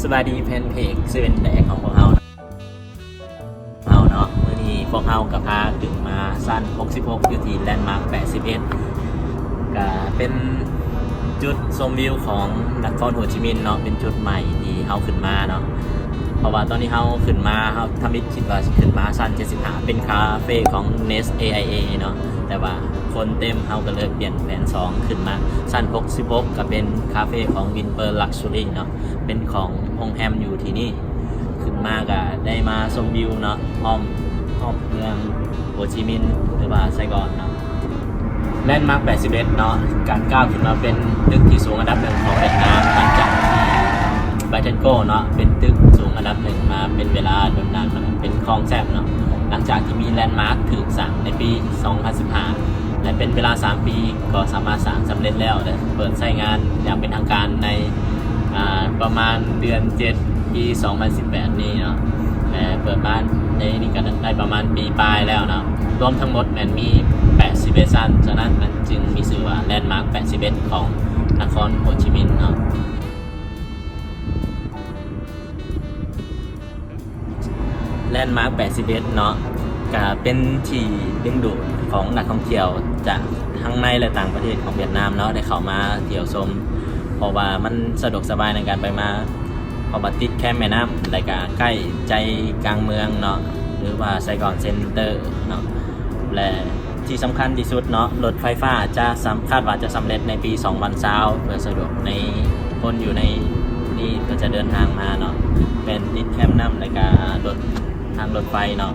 ສະບາຍດີແຟນເພຈເຊເວັນແບກຂອງພວກເຮົາເນາະ. ເຮົາເນາະ ມື້ນີ້ພວກເຮົາກໍພາຂຶ້ນມາຊັ້ນຫົກສິບຫົກ ຢູ່ທີ່ແລນມາກແປດສິບເອັດ ກໍເປັນຈຸດຊົມວິວຂອງນະຄອນໂຮຈິມິນເນາະ, ເປັນຈຸດໃໝ່ທີ່ເຮົາຂຶ້ນມາເນາະ. ເພາະວ່າຕອນທີ່ເຮົາຂຶ້ນມາ ເຮົາທຳອິດຄິດວ່າຊິຂຶ້ນມາຊັ້ນເຈັດສິບຫ້າ ເປັນຄາເຟຂອງ Nest ເອໄອເອ ເນາະ, ແຕ່ວ່າຄົນເຕັມ ເຮົາກໍເລີຍປ່ຽນແຜນສອງ ຂຶ້ນມາຊັ້ນຫົກສິບຫົກ ກໍເປັນຄາເຟຂອງ Whisper Luxury ເນາະ. ເປັນຂອງໂຮງແຮມຢູ່ທີ່ນີ້. ຂຶ້ນມາກະໄດ້ມາຊົມວິວເນາະ ອ້ອມ ຮອບເມືອງໂຮຈິມິນ ຫຼືວ່າໄຊກອນເນາະ. ແລນມາກແປດສິບເອັດເນາະ ການກ້າວຂຶ້ນມາເປັນຕຶກທີ່ສູງອັນດັບໜຶ່ງຂອງຫວຽດນາມ ຫຼັງຈາກທີ່ Bitexco ເນາະ ເປັນຕຶກສູງອັນດັບໜຶ່ງມາເປັນເວລາດົນນານເນາະ ເປັນຄອງແຊບເນາະ. ຫຼັງຈາກທີ່ມີແລນມາກຖືກສ້າງໃນປີສອງພັນສິບຫ້າ ແລະ ເປັນເວລາສາມປີ ກໍສາມາດສ້າງສຳເລັດແລ້ວ ແລະ ເປີດໃຊ້ງານຢ່າງເປັນທາງການໃນ ອ່າ ປະມານເດືອນເຈັດ ປີສອງພັນສິບແປດນີ້ເນາະ ແລະ ເປີດມາໃນນີ້ກໍໄດ້ປະມານປີປາຍແລ້ວເນາະ. ລວມທັງໝົດແມ່ນມີແປດສິບເອັດຊັ້ນ, ສະນັ້ນມັນຈຶ່ງມີຊື່ວ່າແລນມາກແປດສິບເອັດຂອງນະຄອນໂຮຈິມິນເນາະ. ແລນມາກແປດສິບເອັດເນາະ ກະເປັນທີ່ດຶງດູດຂອງນັກທ່ອງທ່ຽວຈາກທັງໃນ ແລະ ຕ່າງປະເທດຂອງຫວຽດນາມເນາະ ໄດ້ເຂົ້າມາທ່ຽວຊົມ ເພາະວ່າມັນສະດວກສະບາຍໃນການໄປມາ ເພາະວ່າຕິດແຄມແມ່ນ້ຳ ແລະ ກະໃກ້ໃຈກາງເມືອງເນາະ ຫຼືວ່າໄຊກອນເຊັນເຕີເນາະ ແລະ ທີ່ສຳຄັນທີ່ສຸດເນາະ ລົດໄຟຟ້າຈະສຳ ຄາດວ່າຈະສຳເລັດໃນປີສອງພັນຊາວ ເພື່ອສະດວກໃນຄົນຢູ່ໃນນີ້ເພື່ອຈະເດີນທາງມາເນາະ ແມ່ນຕິດແຄມນ້ຳ ແລະກະລົດ ທາງລົດໄຟເນາະ.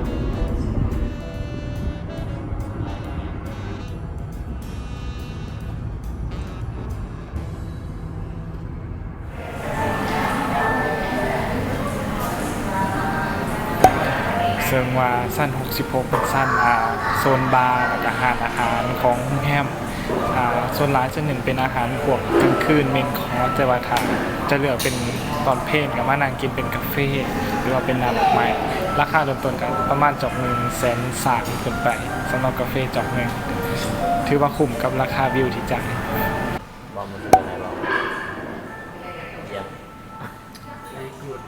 ເຊິ່ງວ່າຊັ້ນຫົກສິບຫົກເປັນຊັ້ນ ອ່າ ໂຊນບາ ແລ້ວກະຮ້ານອາຫານຂອງໂຮງແຮມ. ອ່າ ສ່ວນຫຼາຍສ່ວນໜຶ່ງເປັນອາຫານພວກກາງຄືນ ເມນຄອສ ແຕ່ວ່າຖ້າຈະເລືອກເປັນຕອນເພນກໍມານັ່ງກິນເປັນກາເຟ ຫຼືວ່າເປັນນ້ຳດອກໄມ້. ລາຄາເລີ່ມຕົ້ນກໍປະມານຈອກໜຶ່ງແສນສາມຂຶ້ນໄປ ສຳລັບກາເຟຈອກໜຶ່ງ ຖືວ່າຄຸ້ມກັບລາຄາບິວທີ່ຈ່າຍ. ເວົ້າມັນເປັນຈັ່ງໃດເວົ້າ? ຢ້ຽມ. Very good.